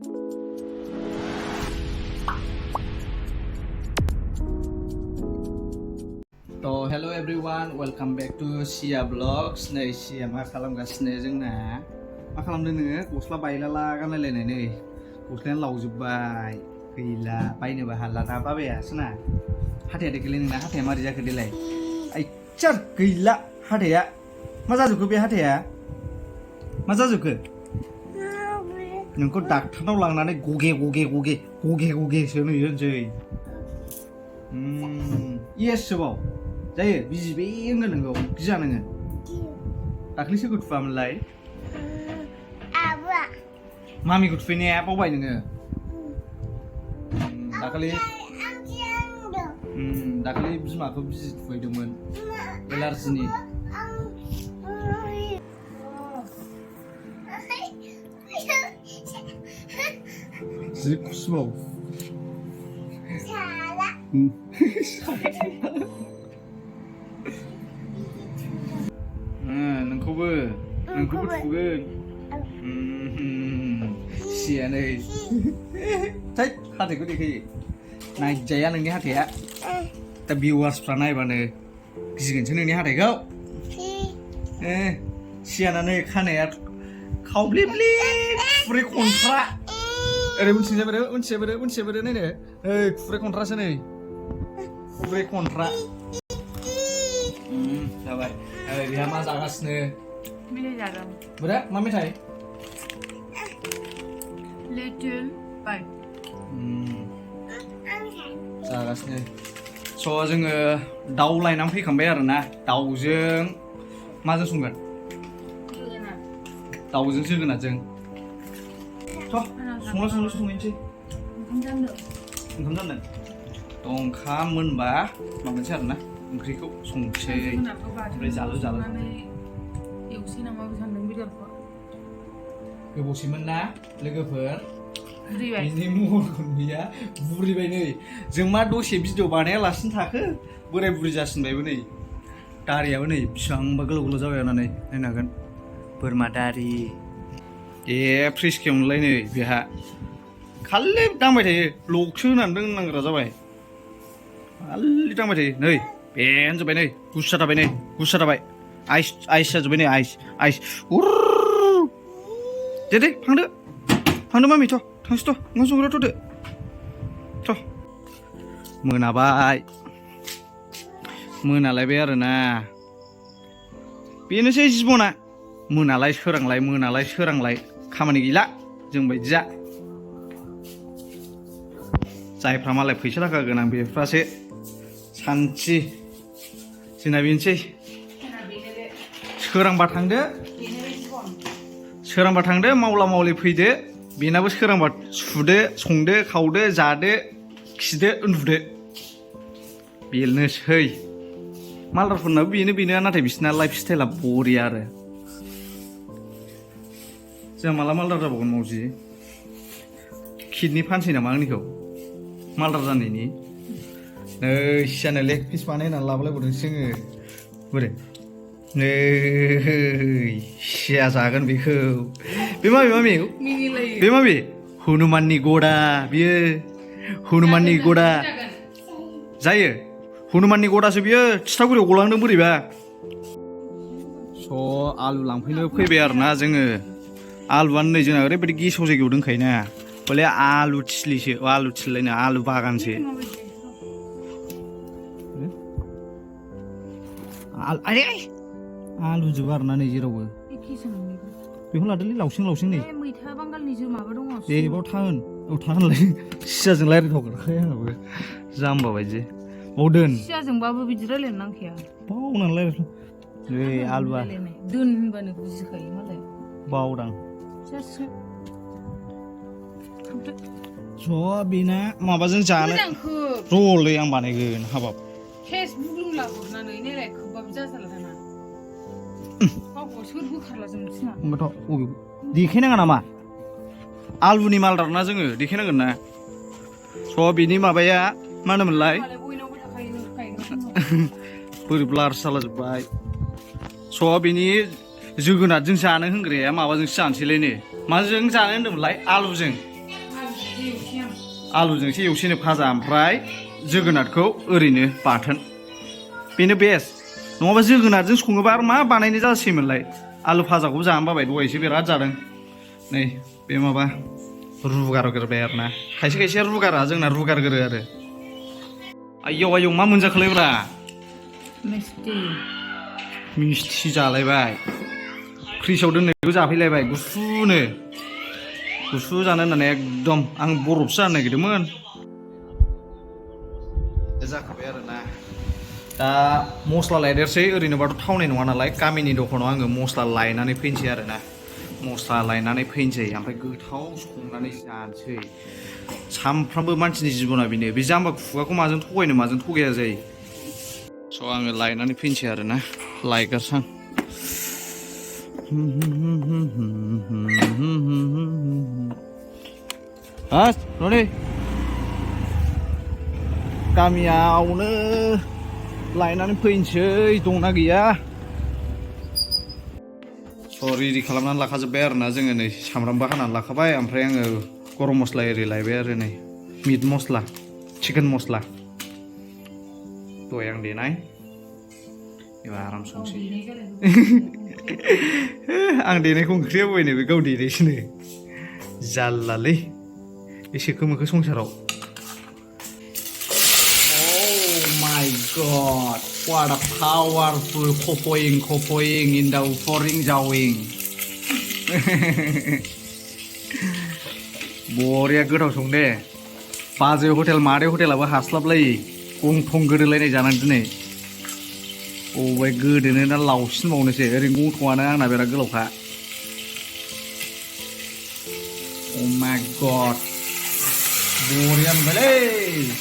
Hello everyone, welcome back to Sia Vlogs. नै Sia मा खालामगासिनो जोंना मा खालामदों नोङो गस्ला बायलाला गानलायलायनाय नै गस्लायानो लावजोबबाय गैला बायनोबो हाला ना बाबायासो ना हाथाया देखेलै नोंना हाथाया मारै जाखो देलाय आइचार गैला हाथाया मा जाजोबखो बे हाथाया मा जाजोबखो नोंखौ डाक्टारनाव लांनानै गगे सो नुयोसै yes सोबाव जायो बिजि बे होनगोन नोंखौ गिया नोङो दाख्लैसो थुफामोनलाय आबा मामिखौ थुफैनाया बावबाय नोङो दाख्लै बिमाखौ बिजि थुफैदोंमोन एलार्जिनि जि खुसिबाव नोंखौबो थुगोन सिया नै थै हाथायखौ देखायो नायजाया नोंनि हाथाया दा भिउवार्सफ्रा नायबानो गिगोनसो नोंनि हाथायखौ सियाना नै खानाया खावब्लिब्लि खुरै खन्थ्रा ओरै उनथिजाय नायनो खुरै खन्थ्रासो नै खुरै खन्थ्रा जाबाय बेहा मा जागासिनो मेथाइ जादों बोरा मा मेथाइ लिटिल बाइट जागासिनो स' जोङो दाउ लायनानै फैखांबाय आरोना दाउजों माजों संगोन दाउजों जोगोनारजों संनोसै ओंखाम जानदों ओंखाम मोनबा माबानोसै आरोना ओंख्रिखौ संसै ओमफ्राय जालु एवसै नामाबो सानदों बेदरखौ गोबावसैमोन ना लोगोफोर बिनि महरखौ नुया बुरिबाय नै जों मा दसे भिडिअ बानायालासिनो थाखो बोराय बुरि जासिनबायबो नै दारियाबो नै बेसेबांबा गोलाव जाबाय होननानै नायनो हागोन बोरमा दारि फ्रिज खेवनोलाय नै बेहा खालि दांबाय थायो लकसो होनानै दोननांग्रा जाबाय खालि दांबाय थायो नै बेनो जोब्बाय नै गुसु जाबाय आइस जाजोब्बाय नै आइस दे फांदो मामि थांसै ओंखाम संग्रायाव थ'दो मोनालायबाय आरोना बेनोसै जिबना मोनालाय सोरांलाय खामानि गैला जों बायदिया जायफ्रा मालाय फैसा थाखा गोनां बेफ्रासो सान्थि जोंना बेनोसै सोरांबा थांदो मावला मावलि फैदो बेनाबो सोरांबा सुदो संदो खावदो जादो खिदो उन्दुदो बेनोसै मालदारफोरनाबो बेनो नाथाय बिसिना लाइफ स्टाइला बरिया आरो जोंहा माला मालदार जाबावगोन मावजि किडनि फानसै नामा आंनिखौ मालदार जानायनि नै सियानो लेग पिस बानायनानै लाबोलायबावदोंसो जोङो बोरै नै सिया जागोन बेखौ बे माबि हनुमाननि गदा बियो हनुमाननि गदा जायो हनुमाननि गदासो बियो थिथागुरियाव गलांदों बोरैबा स' आलु लांफैनो फैबाय आरोना जोङो आलुआनो नै जोंना ओरैबायदि गेसाव जायगायाव दोनखायोना बले आलु थिलिलायनो आलु बागानसो आलु जोबो आरोना नै जेरावबो बेखौ लादोलै लावसिं नै मैथा बांगालनिसो माबा दङ बेयाव थाहोनलाय सियाजों रायज्लायथावगोनखाय आंहाबो जाम्बा बायदि दोन सियाजोंबाबो बिदि रायज्लायनो नांखाया बावनानै रायज्लाय आलुआ दोन होनबानो बुजिखायो मालाय बावदां स' बेना माबाजों जानो रलै आं बानायगोन हाबाब फेसबुक लुंला हरनानै नायलाय खोबबाबो जाजाला दाना गावखौ सोर बोखारला जों मिथिना होमबाथ' देखायनाङा नामा आलुनि मालदारना जोङो देखायनांगोन ना स' बिनि माबाया मा होनोमोनलाय बोरै ब्लार जालाजोब्बाय स' बिनि जोगोनारजों जानो होनग्राया माबाजोंसो जानोसैलाय नै माजों जानो होन्दोंमोनलाय आलुजों आलुजोंसो एवसिनो भाजा ओमफ्राय जोगोनारखौ ओरैनो बाथोन बेनो बेस्ट नङाबा जोगोनारजों सङोबा आरो मा बानायनाय जासैमोनलाय आलु भाजाखौबो जानो बाबाय दहायसो बिराद जादों नै बे माबा रुगारग्रोबाय आरो ना खायसे खायसे रुगारा जोंना रुगारग्रो आरो आयौ आयौ मा मोनजाखोलायब्रा मिस्थि जालायबाय फ्रिजआव दोननायखौ जाफैलायबाय गुसु जानो होननानै एकदम आं बरफसो जानो नागिरदोंमोन जाखाबाय आरोना दा मस्ला लायदेरसै ओरैनोबाथ' थावनाय नङा नालाय गामिनि दखानाव आङो मस्ला लायनानै फैनोसै आरोना मस्ला लायनानै फैनोसै ओमफ्राय गोथाव संनानै जानोसै सामफ्रामबो मानसिनि जिबना बेनो बे जाम्बा खुगाखौ माजों थगायनो माजों थगाया जायो स' आङो लायनानै फैनोसै आरोना लायगारसां न'नि गामियावनो लायनानै फैनोसै दंना गैया स' रेडि खालामनानै लाखाजोब्बाय आरोना जोङो नै सामब्रामबो हानानै लाखाबाय ओमफ्राय आङो गरम मस्ला एरि लायबाय आरो नै मिट मस्ला चिकेन मस्ला दहाय आं देनाय एबार आराम संसै आं देनायखौ ओंख्रिया बयनो बे गाव देनायसोनो जारलालै बे सोखो मोखो संसाराव My God, what a powerful kopoing in the foring jawing. बरिया गोथाव संदे बाजै हटेल मादै हटेलाबो हास्लाबलायै गंथं गोदोलायनाय जानानै दिनै अबाय गोदोनो ना लावसिनबावनोसै ओरैनो गंथंआनो आंना बिराद गोलावखा Oh my God बरिया मोनबायलै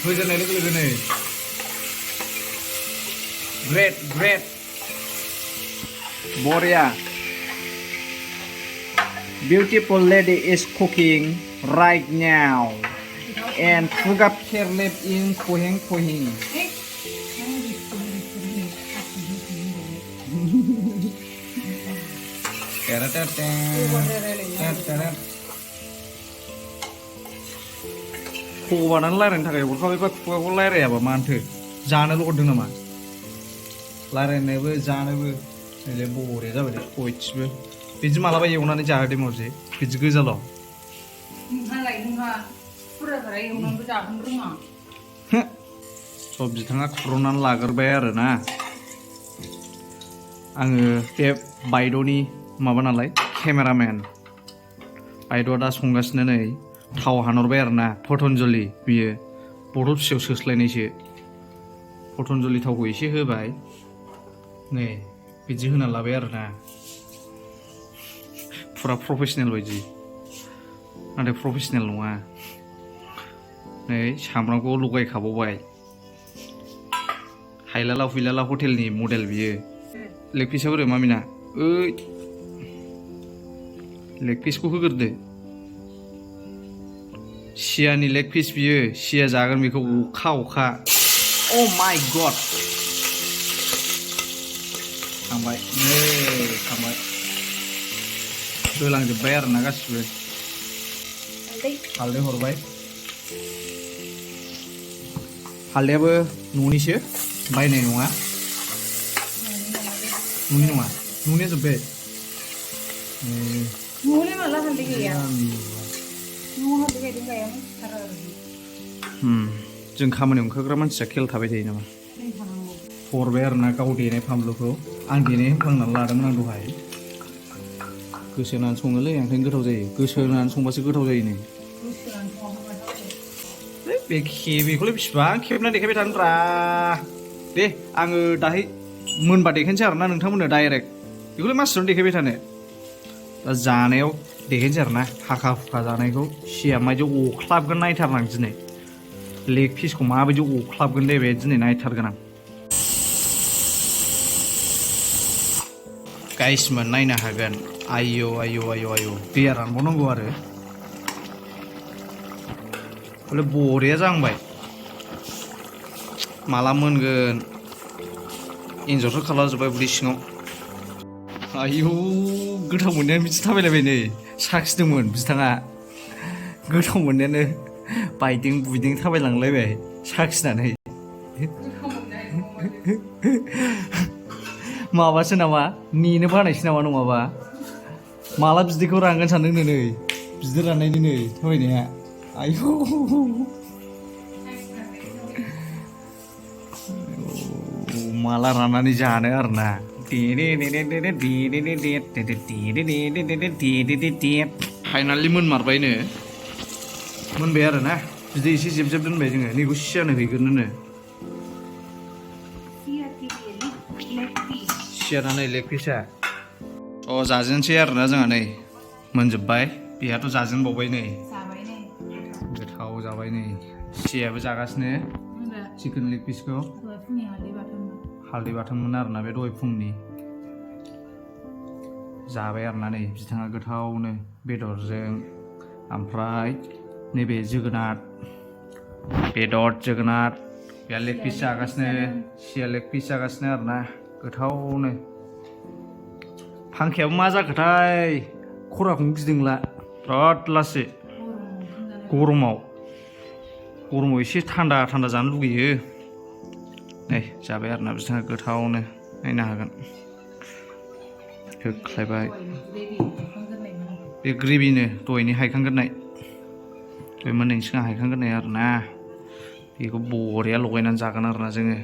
होजेननाय लोगो लोगोनो Great. Boria. Beautiful lady is cooking right now. And Fugap here live in Pohing. Khovanan lain थाखाय हरखाबायबा खुगाखौ लायरायाबा मानथो जानोल' हरदों नामा लायरायनोबो जानोबो नैलाय बरिया जाबाय दे बयथिबो बिदि मालाबा एवनानै जाहोदो मावजि बिदि गोजाल' सब बिथाङा खुरनानै लाग्रोबाय आरोना आङो बे बायद'नि माबा नालाय केमेरामेन बायद'आ दा संगासिनो नै थाव हानहरबाय आरोना पतन्जलि बियो बथल फिसायाव सोस्लायनायसो पतन्जलि थावखौ एसे होबाय नै बिदि होना लाबाय आरोना फुरा प्रफेसनेल बायदि नाथाय प्रफेसनेल नङा नै सामब्रामखौ लगायखाबावबाय हायलाला हुइलाला हटेलनि मडेल बियो लेग पिसआ बोरै मामिना ओइ लेग पिसखौ होग्रोदो सियानि लेग पिस बियो सिया जागोन बेखौ अखा Oh my God थांबाय होलांजोब्बाय आरोना गासिबो हालदै हरबाय हालदैयाबो न'निसो बायनाय नङा न'निया जोब्बाय न'नि माला हालदै गैया न'आव हालदै गायदों गायामोन जों खामानियाव ओंखारग्रा मानसिया खेल थाबाय थायो नामा हरबाय आरोना गाव देनाय फानलुखौ आं देनाय होनफ्लांनानै लादोंमोन आं दहाय गोसो होनानै सङोलै ओंखायनो गोथाव जायो गोसो होनानै संबासो गोथाव जायो नै बेखौलाय बिसिबां खेबना देखायबाय थानोब्रा दे आङो दाहाय मोनबा देखायनोसै आरोना नोंथांमोननो डाइरेक्ट बेखौलाय मानसिनाव देखायबाय थानो दा जानायाव देखायनोसै आरोना हाखा हुखा जानायखौ सिया मायदि अख्लाबगोन नायथारनां दिनै लेग पिसखौ माबायदि अख्लाबगोन दे बे दिनै नायथारगोन आं गाइसमोन नायनो हागोन आयौ दैया रानबावनांगौ आरो बले बरिया जांबाय माला मोनगोन एन्जरसो खालामजोब्बाय उदै सिङाव आयौ गोथाव मोननायानो बिदि थाबायलायबाय नै साखिदोंमोन बिथाङा गोथाव मोननायानो बायदों बुयदों थाबायलांलायबाय साखिनानै माबासो नामा नेनो बानायसो नामा नङाबा माला बिदैखौ रानगोन सानदों नै बिदै राननायनि नै थाबायनाया आयौ माला राननानै जानो आरोना फाइनालि मोनमारबायनो मोनबाय आरोना बिदै एसे जेब जेब दोनबाय जोङो नैखौ सियानो हैगोरनोनो सियाना नै लेग पिसा जाजेनसै आरोना जोंहा नै मोनजोब्बाय बेहाथ' जाजेनबावबाय नै गोथाव जाबाय नै सियाबो जागासिनो चिकेन लेग पिसखौ हालदै बाथोनमोन आरोना बे दहाय फुंनि जाबाय आरोना नै बिथाङा गोथावनो बेदरजों ओमफ्राय नैबे जोगोनार बेदर जोगोनार बे लेग पिस जागासिनो सिया लेग पिस जागासिनो आरोना गोथावनो फांखायाबो मा जाखोथाय खराखौनो गिदिंला बिराद लासै गरमाव एसे थान्दा जानो लुगैयो नै जाबाय आरोना बिथाङा गोथावनो नायनो हागोन होख्लायबाय बे ग्रेभिनो दहायनि हायखांग्रोनाय बे मोननायनि सिगां हायखांग्रोनाय आरोना बेखौ बरिया लगायनानै जागोन आरोना जोङो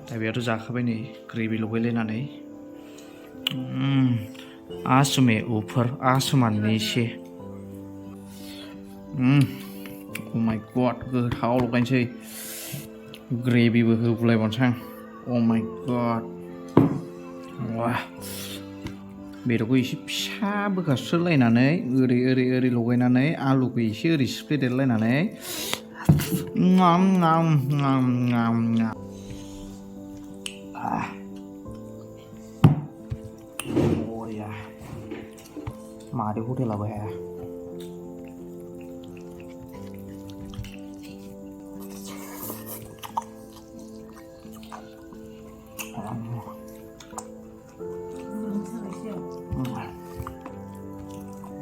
दा बेयाथ' जाखाबाय नै ग्रेभि लगायलायनानै आसुमे ऊपर आसुमान नीचे ओ माय गॉड गोथाव लगायनोसै ग्रेभिबो होगुलायबावनोसै आं ओ माय गॉड वाह बेदरखौ एसे फिसा बोखास्रोलायनानै ओरै लगायनानै आलुखौ एसे ओरै सिफ्लेदेरलायनानै बरिया मादै हटेलाबो हाया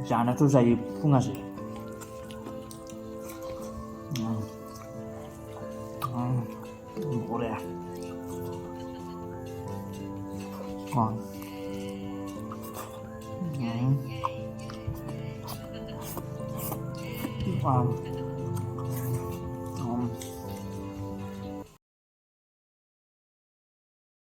जानायाथ' जायो फुङासो बरिया